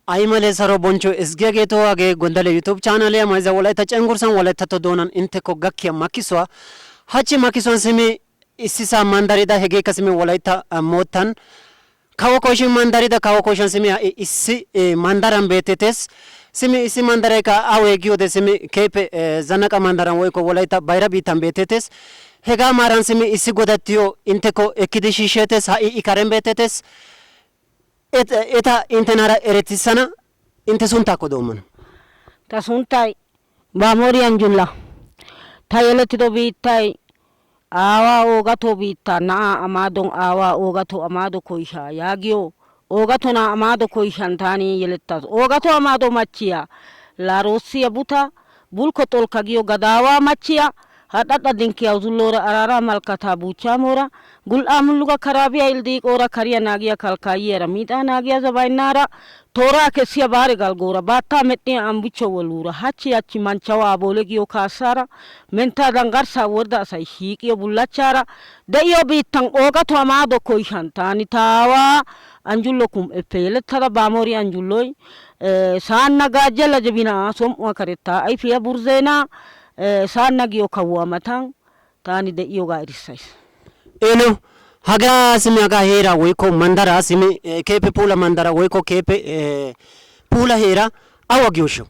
Aimale saro boncho esgege to age gondale YouTube channel ya maiza walaita chengursan walaita to donan inte ko gakya makiswa hachi makiswan simi isisa mandarida hege kasimi walaita motan kawo koshin mandarida kawo koshan simi isi mandaran betetes simi isi mandare ka awe giode simi kepe zanaka mandaran woiko walaita bayra bitan betetes hega maran simi isi godatio inte ko ekidishishetes ha ikaren betetes eta intenara eretisana inte sunta ko doman ta suntai ba morian julla tayeleti do bitai awa oga to bita na amadon awa oga to amado koisha yagio oga to na amado koishan tani yeletta oga to amado machia la rosia buta bulko tol kagio gadawa machia hadada dinki auzulora arara malkata bucha mora gul amuluga karabia ildi ora kariya nagia kalkayera mita nagia zabainara tora kesia bare galgora bata metti ambucho wolura hachi manchawa bolegio kasara menta dangarsa worda sai hikio bullachara deyo bitang oga to amado koishantani tawa anjullo kum epele tada bamori anjulloi sanna gajela jebina somwa kareta ai fia burzena sana giyo kawa matang tani de yoga irisais eno haga simi aga hera woiko mandara simi kepe pula mandara woiko kepe pula hera awa gyosho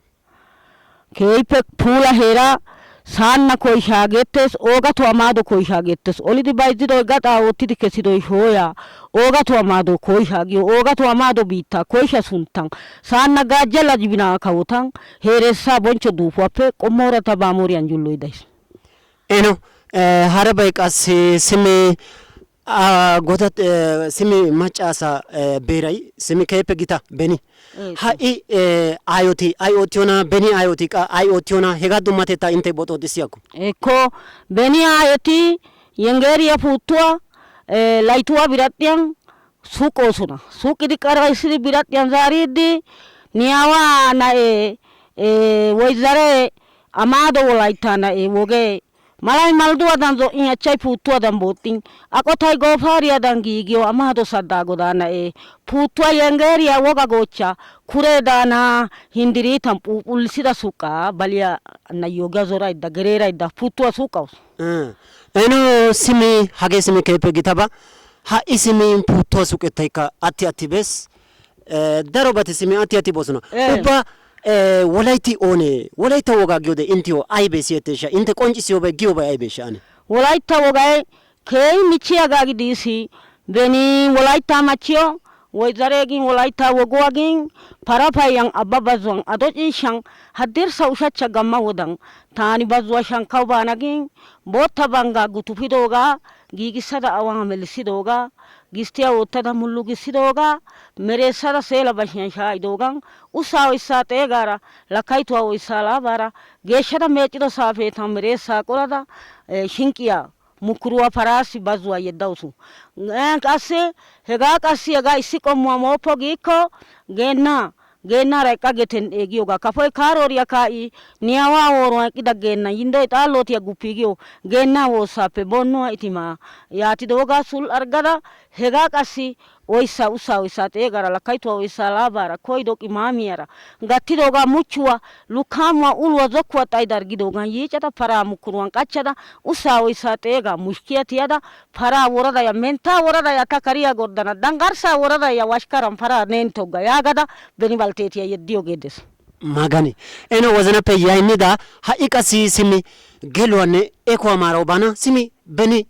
kepe pula hera sana koi shagetes oga to amado koi shagetes olidi bayzido gata otidi kesido hoya oga to amado koi shagio oga to amado bita koi shasuntang sana gajela jibina kawutang heresa boncho dufape komora tabamori anjullo idais eno harabay qasi simi godat simi machasa berai simi kepe gita beni hai IoT beni IoT ka IoT hega dumateta inte boto disiako eko beni IoT yengeria putwa laitua biratiang suko suna suki di kara isri biratiang zaridi niawa na wizare amado walaita na woge malai maldu adan zo inya chai putu adan boting ako tai go fari adan gigio amado sadago dana putu yengeria woga gocha kure dana hindiri tampu ulsida suka balia na yoga zora ida gerera ida putu suka eno simi hage simi kepe gitaba ha isimi putu suka taika ati bes darobati simi ati bosuna uba walaiti one walaita woga gyode intio aibe sietesha inte konjisi obe gyoba aibe shane walaita woga kei michia gagi disi beni walaita machio wizaregi walaita wogwagin parapa yang ababazong adoji shang hadir saushacha gamma wodang tani bazwa shang kaubanagin bota banga gutufidoga gigisada awang melisidoga gistia otada mullu gisidoga mere sara sela bashan shaidogan usaw isate gara lakaitwa o isala bara geshada mechido safe tamre sakorada shinkiya mukruwa farasi bazwa yedausu kase hega kasi aga isiko mopo giko gena reka geten egioga kafoy karoria kai niawa woro kida gena yindo italo tia gupigio gena wo sape bonno itima yati doga sul argada hega kasi oisa te gara la kaitwa oisa labara koido imamiara ngati doga muchua lukamwa ulwa zokwa taidar gidoga yichata para mukurwan kachada oisa te ga mushkia tiada para worada ya menta worada ya takaria gordana dangarsa worada ya washkaram para nentoga yagada benibal tetia yedio gedes magani eno wazana pe yainida haikasi simi gelwane ekwa marobana simi beni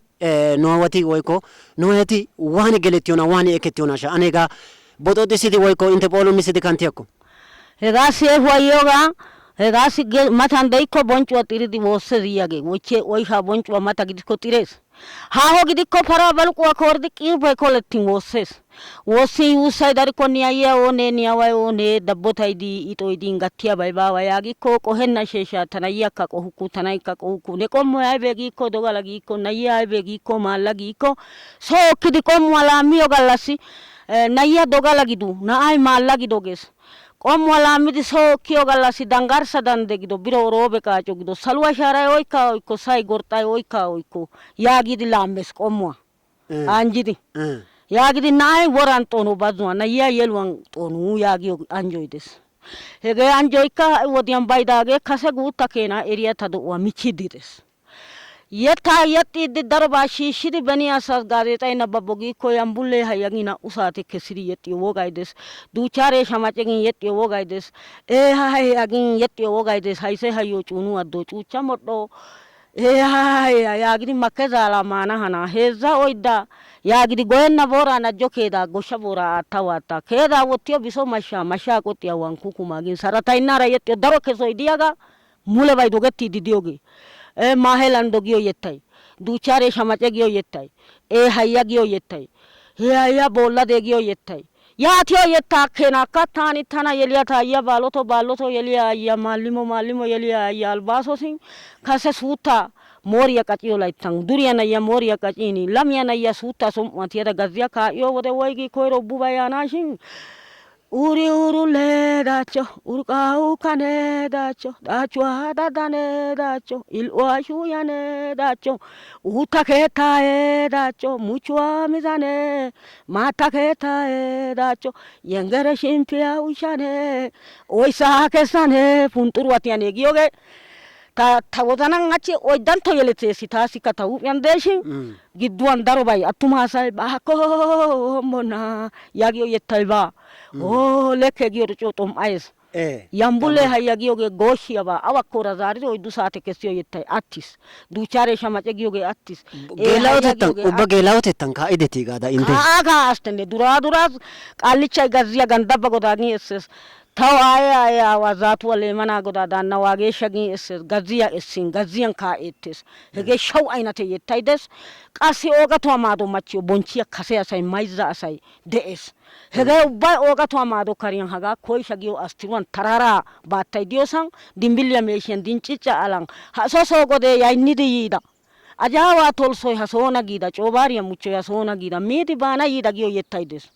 noawati woiko noati wani geletiona wani eketiona sha anega bodo desidi woiko inte polo misidi kantiako hedasi yoga hedasi matan deiko bonchu atiridi woseriage woche oiha bonchu mata gidiko tires haho gidiko para balku akordi kibe koletin woses wosi usai dari konia ya one niawa one dabbota idi ito idi ngatia baibawa yagi ko henna shesha tanaya ka ko huku tanai ka ko huku ne ko mo aibe gi ko dogala gi ko naya aibe gi ko malagi ko so kidi ko wala miyo galasi naya dogala gidu na ai malagi doges kom wala mi so kio galasi dangar sadan de gido biro robe ka gido salwa shara oika ko sai gortai oika oiko yagi di lames komwa anjidi yaagidi na'ay woran xoono bazzuwan na'iya yeluwan xoonu yaagiyo anjjoy des. Hegee anjjoykka ha'i wodiyan baydaagee kase guutta keena eriya ta de'uwa michchiiddi des. Yettaa yexxiiddi darobaa shiishshidi beni asaas gaazeexay nabbabo giikko yambullee hayyagin naa"u saate kessidi yexxiyo wogay des. Duuchaaree shamace gin yexxiyo wogay des. Hay gin yexxiyo wogay des. Hayse hayyo cuunu addo cuuchcha modhdho yaagidi makke zaalaa maana hanaa heezza oyddaa yaagidi goyenna booraa najjo keedaa goshsha booraa aatta waatta keedaa wottiyo biso mashshaa qoxxiya wankkukumaa gin sarataynnaara yexxiyo daro kesoy diyagaa mulebay dogettiiddi diyogee. Maahelando giyo yettay, duuchaaree shamace giyo yettay, hayya giyo yettay, hayya boollade giyo yettay. Yaatiyo yettaa keenaakka taani tana yeliya ta ayya baaloto yeliya ayya maallimo yeliya ayya albaasosin kase suuttaa mooriya qaciyo layttan duriya na'iya mooriya qaciini lamiya na'iya suuttaa som"uwa tiyada gazziya kaa'iyo wode woygii koyro ubbuba yaanaashin uri urulle dacho urqaa kane dacho dachuwa dadane dacho il'uwa shuyane dacho uutta keettaye dacho muchuwa mizane maata keettaye dacho yengere shimpiya ushane oysaa kessane punxuruwa tiyane giyoge ta wozanan hachchi oyddanto yeletteesi taasikka ta huuphiyan deeshin gidduwan darobay attuma asay baakko hommonna yaagiyo yettay baa. lekke giyodo coo xom"ayees. Yambullee hayya giyogee gooshshiyabaa awakkoora zaaridi oyddu saate kessiyo yettay attis. Duuchaaree shamace giyogee attis. Ubba geela'otettan kaa'idetii gaada inte. Kaa'aa astenne duraa qaallichay gazziya ganddabba godaa gin essees. Taw aaye aawaa zaatuwa leemanaa godaa daanna waageeshsha gin essees. Gazziya essin gazziyan kaa'eettes. Hegee shawu aynate yettay des. Qassi oogatuwa maado machchiyo bonchchiya kase asay mayzza asay de'ees. Hegee ubbay oogatuwa maado kariyan hagaa koysha giyo astiruwan taraaraa baattay diyosan dimbbilliya meeshiyan dinccicca alan ha soo godee yaynnidi yiida. Ajaawaa tolsoy ha soona giida coobaariya muchchoy ha soona giida miidi baana yiida giyo yettay des.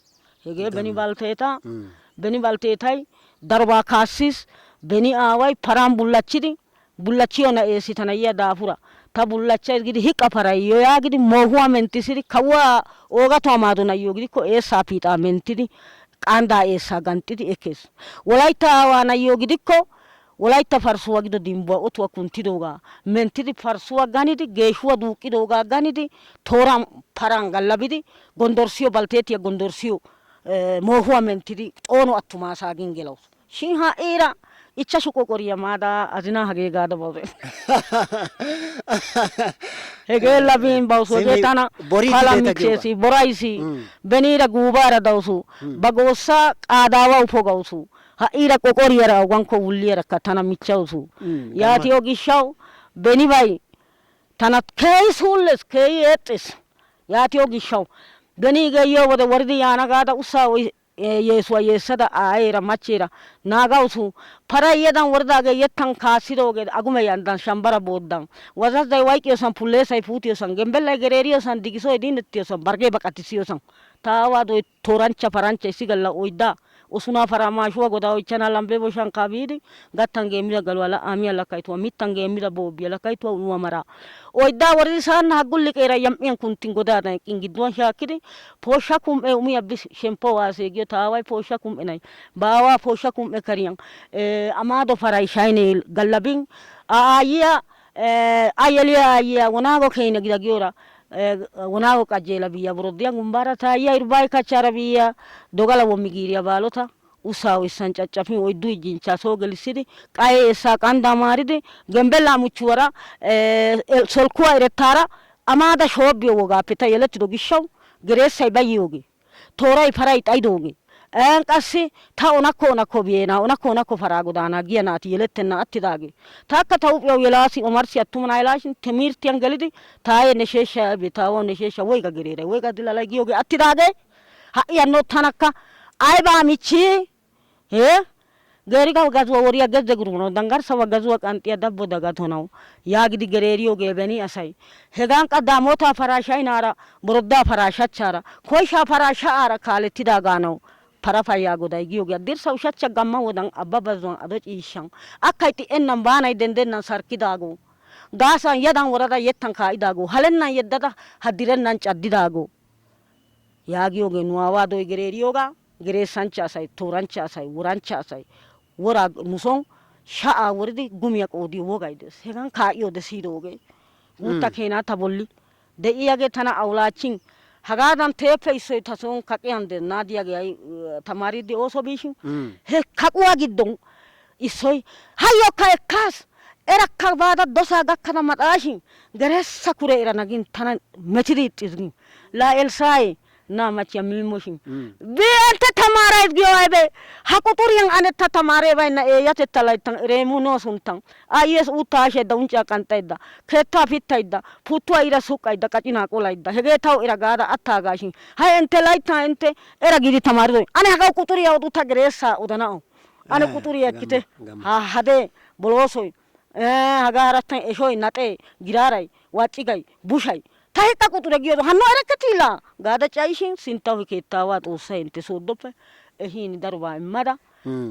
Hegee beni balteetay darobaa kaassis beni aaway paran bullachchiyo na'eesi ta na'iya daafura. Ta bullachchays gidi hiqqa parayyo yaagidi moohuwa menttisidi kawuwa oogatuwa maado na'iyyo gidikko eessaa piixaa menttidi qanddaa eessaa ganxxidi ekkees. Wolaytta aawaa na'iyyo gidikko wolaytta parssuwa gido dimbbuwa otuwa kunttidoogaa menttidi parssuwa ganidi geeshuwa duuqqidoogaa ganidi tooran paran gallabidi gonddorssiyo balteetiya gonddorssiyo moohuwa menttidi xoono attuma asaa gin gelawusu. Shin ha'iira ichchashu qoqoriya maada azinaa hagee gaada bawusu. Hegee labin bawusu hegee tana pala michcheesi boraysi beniira guubaara dawusu ba goossaa qaadaawawu pogawusu ha'iira qoqoriyara awgankko wulliyaarakka tana michchawusu. Yaatiyo gishshawu benibay tana keehi suulles keehi eexxees. Yaatiyo gishshawu beniigee yiyo wode waridi yaana gaada ussaa yeesuwa yeessada aayeera machcheera naagawusu. Paray yedan woridaagee yettan kaassidoogee agume yandan shambara booddan wazazday wayqqiyosan pulleesay puutiyosan gembbellay gereeriyosan digisoy diinettiyosan bargee baqatissiyosan ta aawaadoy tooranchcha paranchcha issi galla oyddaa usunaa paraa maashuwa godaa oychchana lambbee boshankkaa biidi gattan geemmida galuwa la'aamiya lakkaytuwa mittan geemmida boobbiya lakkaytuwa unuwa maraa oyddaa woridi sa'an haggulli qeera yam"iyan kunttin godaadan eqqin gidduwan shaakkidi pooshsha kum"e umiya bis shemppo waasee giyo ta aaway pooshsha kum"e nay baawaa pooshsha kum"e kariyan amaado paray shaynee gallabin aayyiya ayeliya aayyiya wonaago keene gida giyoora wonaago qajjeela biyya boroddiya gumbaara taayyiya irbaay kachaara biyya dogala wommi giiriya baalota usaa issan caccafin oyddu ijjinchaa soo gelissidi qaye eessaa qanddaa maaridi gembbellaa muchchuwara solkkuwa erettaara amaada shoobbiyo wogaappe ta yelettido gishshawu gereessay bayyiyooge tooray paray xayidoogee qassi ta onakko biyeena onakko paraa godaana giya naati yelettenna attidaagee taakka ta huuphiyawu yelaasi omarssi attuma na'ay laashin timirttiyan gelidi taaye ne sheeshsha betaawawu ne sheeshsha woyga gereeray woyga dilalay giyoogee attidaagee ha'i hanno tanakka aybaa michchii geeriga gazuwa woriya gezze guruno dangarssawa gazuwa qanxxiya dabbo dagatonawu yaagidi gereeriyoogee beni asay hegan qa daamoota paraa shaynaara boroddaa paraa shachchaara koyshaa paraa sha'aara kaalettidaagaanawu para payyaa goday giyoogee addirssa ushachcha gamma wodan abba bazzuwan ado ciishshan akkay xi'ennan baanay denddennan sarkkidaago gaasan yadan worada yettan kaa'idaago halennan yeddada haddirennan caddidaago yaagiyogee nu aawaadoy gereeriyoogaa gereessanchcha asay tooranchcha asay wuranchcha asay woraa nu son sha'aa woridi gumiyaa qoodiyo wogay dees. Hegan kaa'iyoode siyidoogee guutta keenaa ta bolli de'iyaagee tana awulaachin hagaadan teeppe issoy ta son kaqiyan dees naadiyaagee ay tamaariiddi ooso biishin he kaquwaa giddon issoy hayyokka ekkaas erakka baada dosaa gakkada maxaashin gereessa kure erana gin tana metidi ixxis gin laa Elsaaye naa machiya miimoshin bi'ente tamaarays giyo aybe ha quxuriyan anetta tamaaree baynna eeyatetta layttan reemunoo sunttan aayyees uuttaa haashaydda unccaa qanxxaydda keettaa pittaydda puuttuwaa ira suqqaydda qacinaa qolaydda hegee taw era gaada attaagaashin hay entte layttan entte era giidi tamaaridoy ane hagaw quxuriyaa odu ta gereessaa odana'o ane quxuriyaa ekkite ha hadee boloosoy hagaa harattan eshoy naxee giraaray waccigay bushay ta hiqqa quxure giyoodo hanno erekketiila gaada cayishin sinttaw keettaawaa xoossay intte sooddoppe ehiin darobaa immada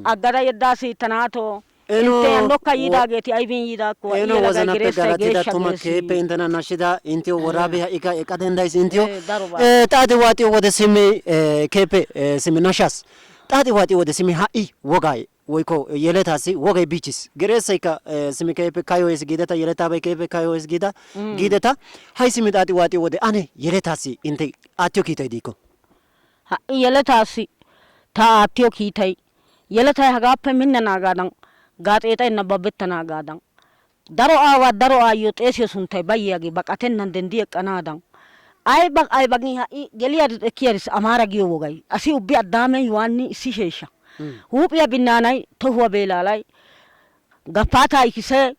aggada yeddaasi tanaato intte annokka yiidaageeti aybin yiidaakko eno wozanappe galatida tuma keeppe intena nashida intiyo woraabe ha'ika eqa dendays intiyo xaati waaxiyo wode simi keeppe simi nashas xaati waaxiyo wode simi ha'i wogaay woykko yeletaassi wogay biichis gereessaykka simi keeppe kayoes giideta yeletaabay keeppe kayoes giideta hay simi xaati waaxiyo wode ane yeletaassi inte aattiyo kiitay diikko ha'i yeletaassi ta aattiyo kiitay yeletay hagaappe minnanaagaadan gaaxeexay nabbabettanaadan daro aawaa daro aayyo xeesiyo sunttay bayyaagee baqatennan denddi eqqanaadan ayba gin ha'i geliyaaris ekkiyaaris amaara giyo wogay asi ubbi addaamee yohaanni issi sheeshsha huuphiyaa binnaanay tohuwaa beelaalay gappaataa ikisee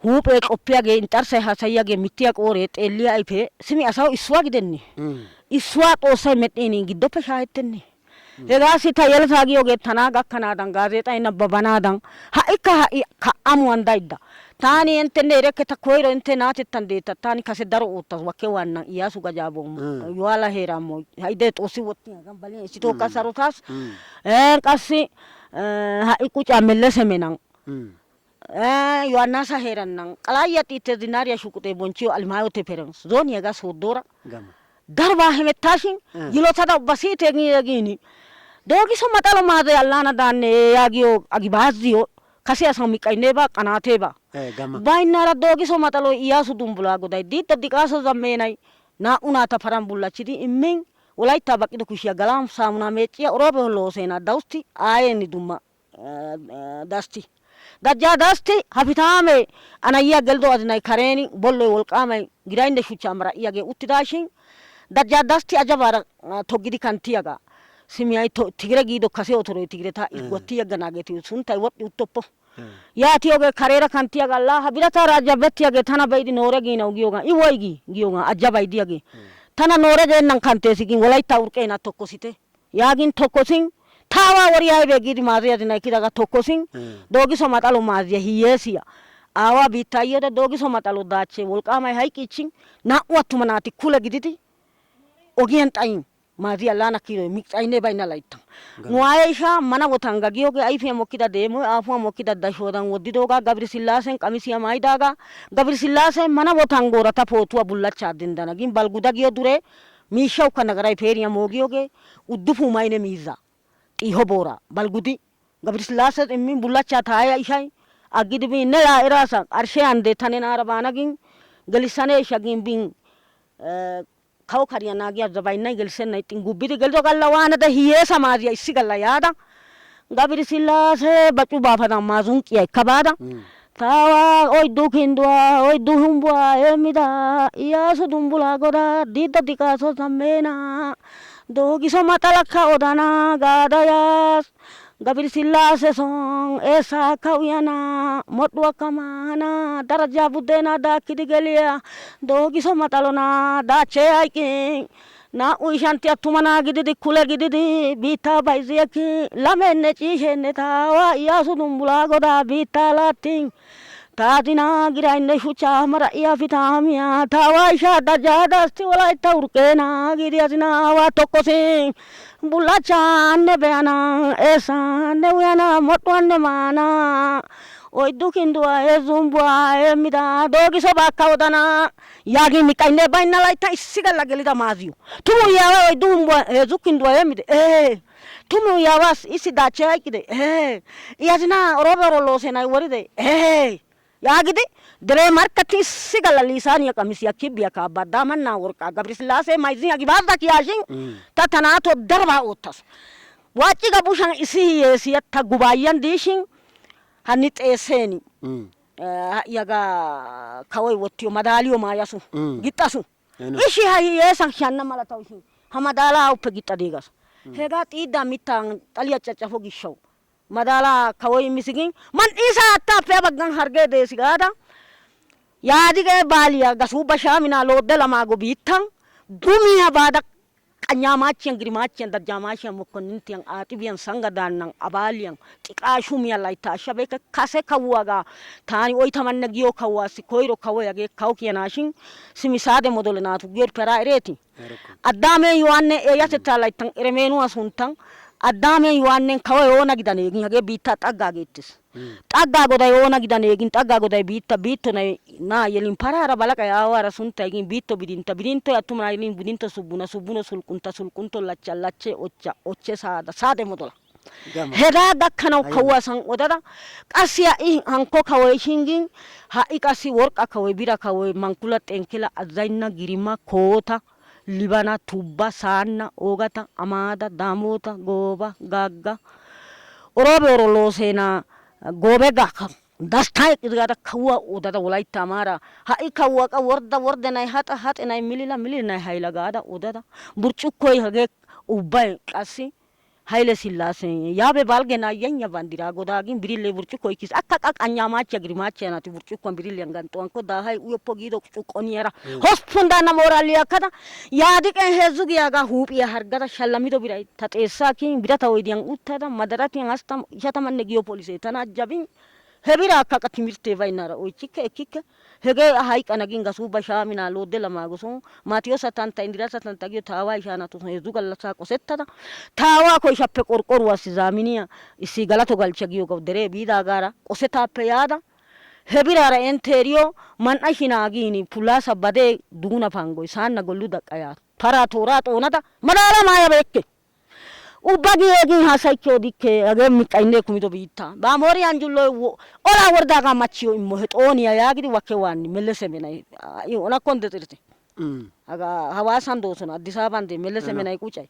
huuphee qoppiyaagee inxarssay haasayiyaagee mittiyaa qooree xeelliyaa ayfee simi asaw issuwaa gidenne issuwaa xoossay medhdhiini giddoppe shaahettenne hegaasi ta yeletaa giyoogee tanaa gakkanaadan gaazeexay nabbabanaadan ha'ikka ha'i amuwan daydda taani enttenne erekketa koyro entte naatettan deetta taani kase daro oottas wakke waannan Iyaasu Gajaaboo yoala heeraammo haydee xoossi wottin hagan balin issitookka sarotaas qassi ha'i qucaa mellese menan yohannaasa heerannan qalaayya xiitte zinaariya shuquxee bonchiyo alimaayote perens zooniyaga sooddoora darbaa hemettaashin yilotada ubba siiteegiini doogiso maxalo maade allaana daanne yaagiyo agibaazziyo kase asaw miqqayneeba qanaateeba baynnaara doogiso maxalo Iyaasu Dumbbulaa goday diidda diqaaso zammeenay naa''u naata paran bullachchidi immin wolayttaa baqqido kushiyaa galaan saamunaa meecciya oroobe hollooseena dawusti aayeeni dumma dasti dajjaa dasti hafitaame anayyiyaa geldo adinay kareeni bolloy wolqqaamay giraynne shuchchaa mara'iyaagee uttidaashin dajjaa dasti ajabaara toggidi kanttiyaagaa simiyay tigire giido kase otoroy tigireta irggotti yegganaageeti sunttay wodhdhi uttoppo yaatiyoogee kareera kanttiyaagaa laa ha birataara ajjabettiyaagee tana be'idi noore giinaw giyoogaa i woygi giyoogaa ajjabay diyaagee tana noore geennan kantteesi gin wolayttaa urqqeena tokkosite yaagin tokkosin taawaa woriyaa aybee giidi maaziyaa dinay kidaga tokkosin doogiso maxalo maaziya hiyyeesiya aawaa biittaayyoode doogiso maxalo daachee wolqqaamay hayqqiichin naa''u attuma naati kule gididi ogiyan xayin maaziya laana kiidoy miqqaynne baynna layttan nu aayee ishaa mana wotanga giyoogee ayfiyaa mokkida deemoy aafuwaa mokkida dashoodan woddidoogaa Gabri Sillaasen qamisiyaa maayidaagaa Gabri Sillaasee mana wotangoora ta pootuwaa bullachchaa dendana gin balguda giyo duree miishshawukka nagaray peeriyaa moogiyoogee uddufu mayne miizzaa xiiho boora balgudi Gabri Sillaase immin bullachchaa taaya ishay aggidi bin ne yaa eraasa arshee ande tane naara baana gin gelissaneesha gin bin kawo kariyaa naagiyaa zabaynnay gelissenna ixxin gubbidi gelido galla waanada hiyyeesa maaziyaa issi galla yaada Gabri Sillaase bacu baafadan maazunqiyaa ekka baada taawaa oyddu kinduwaa oyddu humbuwaa heemmida Iyaasu Dumbbulaa godaa diidda diqaaso zammeena doogiso maxalakka odana gaada yaas Gabri Sillaase son eessaakka uyana modhuwakka maana darajaa buddeenaa daakkidi geliyaa doogiso maxalona daachee hayqqin naa''u ishanti attuma naa gididi kule gididi biittaa bayzzi ekki lameenne ciisheenne taawaa Iyaasu Dumbbulaa godaa biittaa laattin taatina giraynne shuchchaa mara'iyaa fitaamiyaa taawaa ishaa dajjaa dasti wolaytta urqqeena giidi asinaawa tokkosin bullachchaanne be'ana eessaanne uyana modhuwanne maana oyddu kinduwa heezzumbuwa heemmida doogiso baakka odana yaagi miqqaynne baynna laytta issi galla gelida maaziyo tumu yaawa oyddu humbuwa heezzu kinduwa heemmide tumu yaawas issi daachche hayqqide iyazina orobe oroloosenay woride yaagidi dere markkatti issi galla liisaaniya qamisiya kibbiya kaabba daamannaa worqqaa gabrisillaase mayzin gibaarda kiyaashin ta tanaato darbaa oottasu waacciga bushan issi hiyyeesiya ta gubaayyan diishin hanni xeesseeni yaga kawoy wottiyo madaaliyo maayasu gixxasu ishi ha hiyyeesan shanna malatawushin ha madaalaa awuppe gixxadeegasu hegaa xiiddaa mittaan xaliya caccafo gishshawu madaalaa kawoy misigin man dhiisaa attaappe ha baggan hargee deesi gaada yaadigee baaliya gasuubba shaaminaa loodde lamaago biittan gumiya baada qanyaamaachiyan girimachiyan darjaamaashiyan mokkonnintiyan aaxibiyan sanga daannan abaaliyan xiqaashumiya laytta ashabeeka kase kawuwagaa taani oytamanne giyo kawuwaassi koyro kawoy hagee kawo kiyanaashin simisaade modole naatu giyor peraa ereeti addaamee yohanne eeyatettaa layttan eremeenuwa sunttan addaamee yohannen kawoy oona gidaneegin hagee biittaa xaggaa geettes xaggaa goday oona gidaneegin xaggaa goday biitto naa yelin paraara balaqay aawaara suntaygin biitto bidintoy attuma yelin bidinto subbuno sulqunto lachche ochche saade modola hegaa gakkanawu kawuwasan odada qassi ha'i hankko kawoy shingin ha'i qassi worqqa kawoy bira kawoy mankula xenkela azaynna girima koota libana tubba saanna ogata amaada daamota gooba gagga orobe orolooseena goobe gakka dastaa eqqida kawuwa odada wolaytta amaara ha'i kawuwa qa wordenay haxenay mililanay hayla gaada odada burccukkoy hagee ubbay qassi Haile Sillaase yaabe balgena yenya bandira godaagin birille burccukkoy kis akka qaqanyamacha grimacha nati burccukkoon birilliyan ganxuwan ko daahay uyoppo giido cuqqoniyaara hospunda na moraliya kada yaadiqen heezzu giyaaga huuphiya hargada shallamido biray ta xeessaa kin birata oydiyan uttada madaratiyan hastam ishatamanne giyo polisee tana ajjabin he bira akka timirte baynara oychikke ekkikke hegee hayqqana gin gasuubba shaamina loodde lamaagoson maatiyo satanta indira satanta giyo taawaa ishaanatoson heezzu gallassaa qosettada taawaa koyshappe qorqoruwassi zaaminiya issi galato galchcha giyogaw deree biidaagaara qosetaappe yaada he biraara enteeriyo man''a shinaagiini pullaasa badee duguna pangoy saanna gollu daqqayaa paraa tooraa xoonada madaala maaya beekke ubbagi egin hasaykke odikke hagee miqqaynne kumido biittaa baamori anjulloy olaa wordaagaa machiyo immo he xooniya yaagidi wakke waanni mellese menay ona konde xirte aga hawaasan doosona addis ababan de mellese menay qucay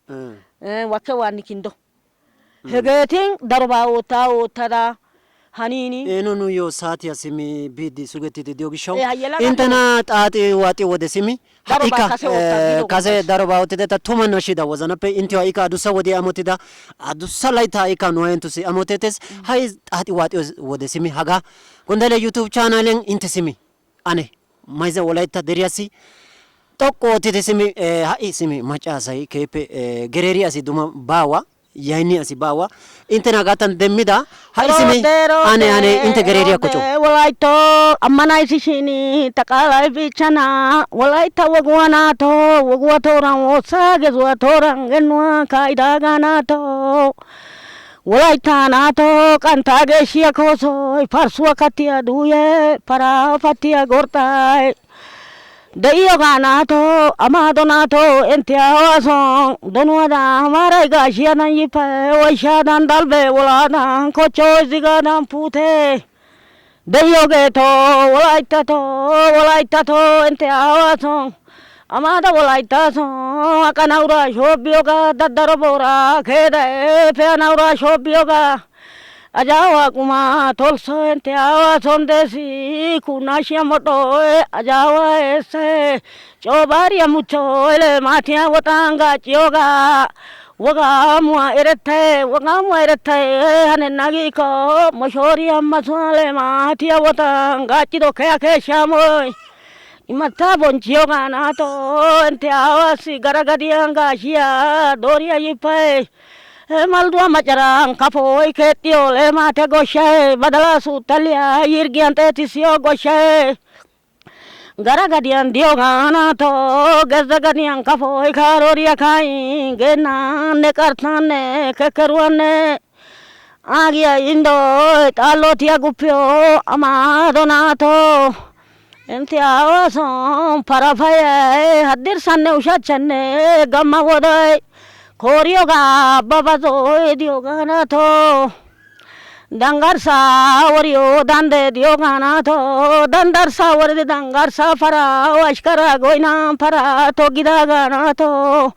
wakke waanni kindo hegeetin darobaa oottada hanini eno nuyo saatiya simi biidi sugettidi diyo gishaw intena xaaxi waaxi wode simi ha'ika kase darobaa ootideta tuma nashida wozanappe intiyo ha'ika adussa wodiya amotida adussa laytta ha'ika nu hayentusi amotetes ha'i xaaxi waaxi wode simi haga gondale youtube channelen inte simi ane mayza wolaytta deriyasi tokko ootide simi ha'i simi macca asay keeppe gereeri asi duma baawa yaini asi bawa intena gatan demmida haisimi ane inte gereria kocho walaito amana isishini takala bichana walaita wagwa toran osage zwa toran genwa kaida ganato walaita nato kantage shia koso farsua katia duye para fatia gortai Deiyo ganato amado nato entiawason donuada marai gashiadan yipe waishadan dalbe waladan kocho zigadan pute Deiyo geto walaita to entiawason amada walaita son akanaura shobioga dadarobora kede peanaura shobioga Ajawa kuma tolso ente awa sondesi kunashia moto ajawa ese chobaria mucho ele matia watanga chioga waga mua erete hanenagi ko moshoria maswale matia watanga chido kaya keshamoy imata bonchioga nato ente awa si garagadianga shia doria yipai Maldua macarang kapoy ketio le mate goshe badala sutalia yirgiante tisio goshe garagadian diogana to gazagadian kapoy karoria kai gena ne kartane kekeruane Agia indo talotia gupio amado nato enti awason parafaya hadir sanne ushachane gamma wodai korioga babazo dioga nato dangarsa wario dande dioga nato dandarsa warde dangarsa para washkara goina para to gidaga nato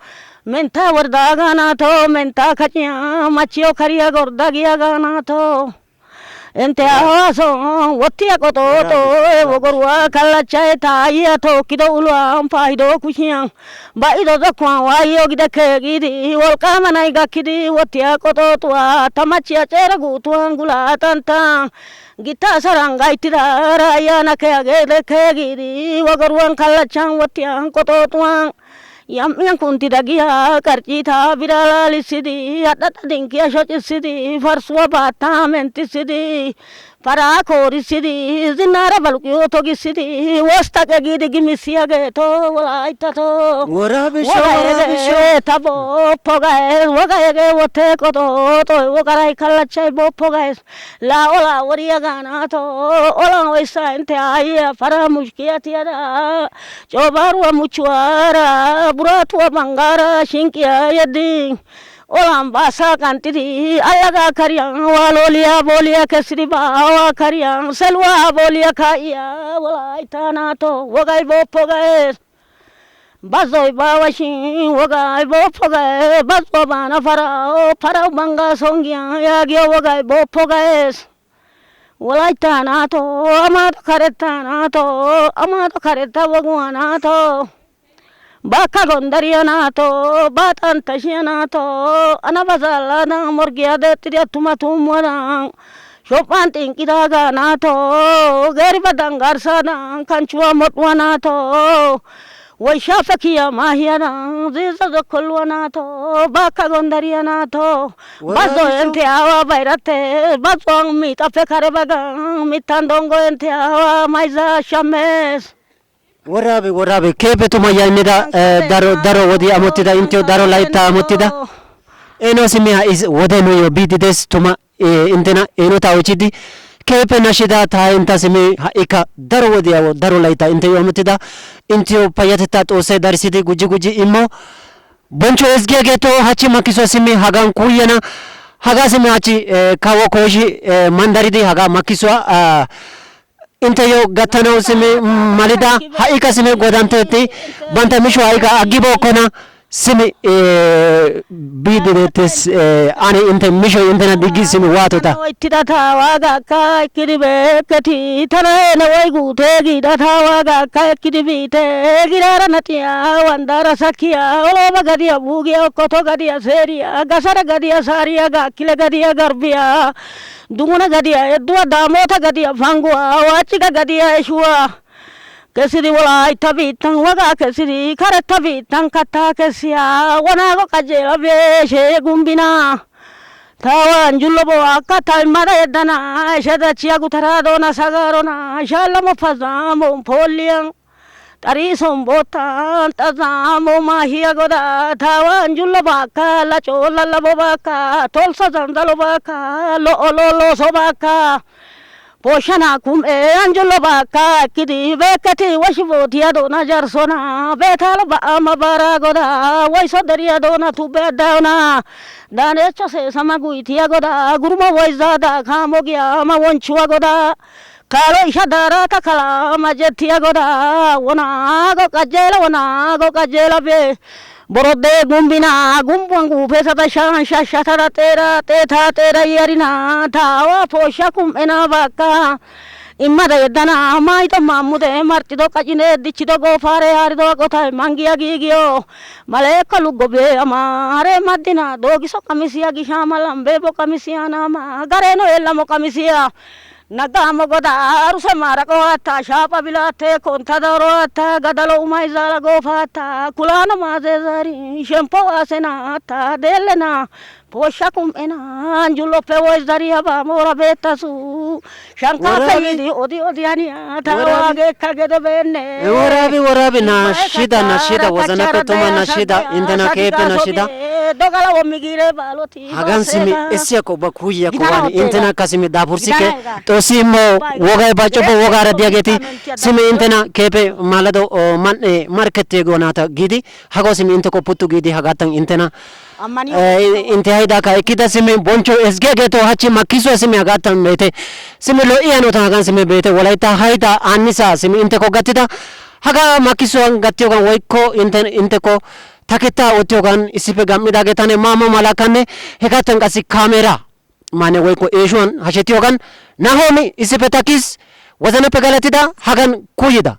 Menta warda gana to menta kachya machio khariya gorda giya gana to ente awaso wottiya ko to wogorwa kala chai taiya to kido ulwa paido kushiya baido zakwa wayo gida kegidi wolka manai gakidi wottiya ko to tamachia chera gutu angula tanta gita saranga itira raya na kege kegidi wogorwa kala chang wottiya ko to yang kunti dagia karcita virala lisidi ada tadingkia shocisidi farsua bata mentisidi para korisidi zinara balukio togisidi wasta kagidi gimisia geto walaita to warabe tabo pogae wagae wote koto to wagarai kalachai bo pogae la ola waria gana to ola oisa ente ai para mushkia tiada cobaru muchuara buratua mangara shinkia yadi olam basa kantiri alaga karyang walolia bolia kesri bawa karyang selwa bolia kaya wala itana to wagai bo pogai bazoi bawa shin wagai bo pogai bazo bana farao banga songya yagyo wagai bo pogai wala itana to amado kareta wagwana to Baka gondaria nato, batan tashia nato, anabazala na morgia de tiria tumatumwana. Shopan tinkiraga nato, gariba dangarsa na kanchua motwa nato. Waishafakia mahia na ziza zokolwa nato, baka gondaria nato. Bazo ente awa bairate, bazo mita fekare baga, mitandongo ente awa maiza shames. warabe kepe tuma yaimida daro wodi amotida intio daro laita amotida eno simia is wodeno yo bidides tuma intena eno tawchidi kepe nashida ta inta simi haika daro wodi daro laita intio amotida intio payateta tose darsidi guji immo boncho esgegeto hachi makiso simi hagan kuyena haga simi hachi kawo koji mandaridi haga makiswa inte yo gatano simi malida haika simi godanteti banta misho haika agibo kona simi bidiretes ani inte misho intena digi simi watota itida tawaga ka kiribe kati tana na waigu tegi da tawaga ka kiribe te girara natia wandara sakia olo gadia bugia koto gadia seria gasara gadia saria ga kile gadia garbia dunguna gadia edwa damota gadia fangua wachiga gadia eshua kesiri wala itabitang waga kesiri karatabitang kata kesia wana go kajela beshe gumbina tawan jullobo akata mara edana shada chia gutarado na sagarona shalamo fazamo poliang tari sombota tazamo mahia goda tawan jullobo akala chola labobaka tolsa zandalobaka lo sobaka Poshana kum anjolo baka kidi bekati washivoti adona jarsona betalo ba amabara goda waiso daria dona tu bedana dane chose samaguiti agoda gurma waizada khamogia ma wonchua goda kalo ishadara takala majeti agoda wona go kajela be borode gumbina gumbangu pesata shashatara tera yarina tawa posha kumena baka imada yedana maito mamude martido kajine dichido go fare arido gota mangia gigio maleka lugobe amare madina dogiso kamisia gishama lambe bo kamisia nama gareno elamo kamisia Nagamo goda aruse marako ata shapa bilate kontadoro ata gadalo umaizala gofata kulana mazezari shempo asena ata delena posha kumena anjulo pe wazari aba mora betasu shanka peyidi odi ani ata wage kagede benne warabi na shida wazana petoma na shida indana kepe na shida dogala womigire baloti hagan simi essiya ko ba kuyiya ko Gidana wani hottega. intena kasimi dabursike Gidana to simo Bai, wogay ba cobo Gidana wogara hottega. diageti Gidana simi intena kepe malado man market gonata gidi hago simi inte ko puttu gidi hagatan intena amani inte hayda ka ekida simi boncho SGG to hachi makiso simi hagatan bete simi lo iyano ta hagan simi bete walaita hayda anisa simi inte ko gatida haga makiso gatiogan woykko inte ko taketa otiogan isipe gammidagetane mama malakane hegatan qasi kamera mane woykko eeshuwan hashetiogan nahomi isipe takis wazanappe galatida hagan kuyida